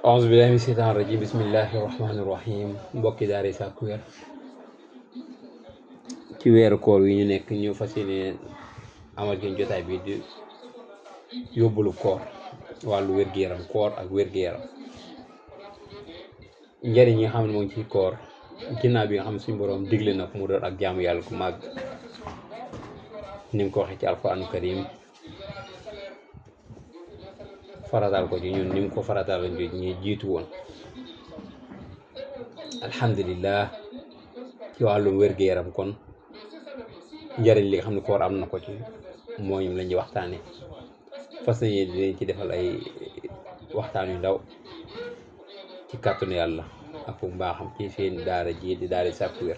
auzu billahi min seytaan rajim bismillahi rahmani rahim mbokki daara Sakku Wér ci weeru koor wi ñu nekk ñu fas yéene amal gën jotaay bi di yóbbulu koor wàllu wér-gu-yaram koor ak wér-gu-yaram njëriñ yi nga xam ne moo ngi ci koor ginnaaw bi nga xam ne suñu boroom digle na ko mu doon ak jaamu yàlla ku màgg ni mu ko waxee ci alquranu karim farataal ko ci ñun ni mu ko farataal lañ jot ñi jiitu woon alhamdulillah ci wàllum wér-gu-yaram kon njëriñ li nga xam ne koor am na ko ci mooy la ñuy waxtaane fas nañu dinañ ci defal ay waxtaan yu ndaw ci kàttanu yàlla ak mbaaxam ci seen daara ji di daara Sakku Wér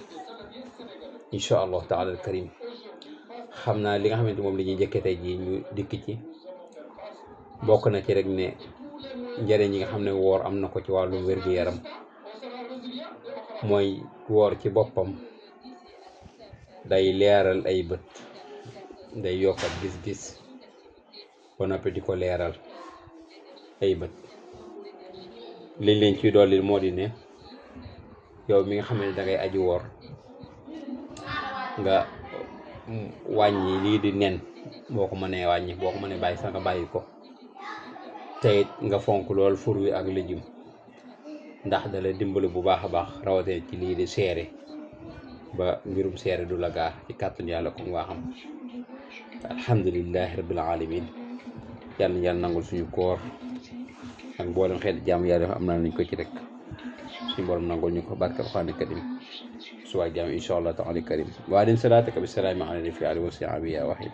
incha allahu taala al karim xam naa li nga xamante moom la ñuy njëkkee tey jii ñu dikk ci bokk na ci rek ne njëriñ yi nga xam ne woor am na ko ci wàllum wér-gu-yaram mooy woor ci boppam day leeral ay bët day yokkat gis-gis ba noppi di ko leeral ay bët liñ leen ciy dolli moo di ne yow mi nga xam ne dangay aji woor nga wàññi lii di nen boo ko mënee wàññi boo ko mënee bàyyi sax nga bàyyi ko te it nga fonk lool fur wi ak léjum ndax dala dimbali bu baax a baax rawatee ci lii di seere ba mbirum seere du la gaar ci kàttan yàlla ko nga xam alhamdulillahi rabbil alamin yàlla na yàlla nangul suñu koor ak mboolem xeeti jaamu yàlla am na nañ ko ci rek suñu borom nangul ñu ko barke alxuraan karim suwaak jaam insha allah taala karim wa alayhi salaatu wa salaam ala nabi fi alihi wa sahbihi ya wahid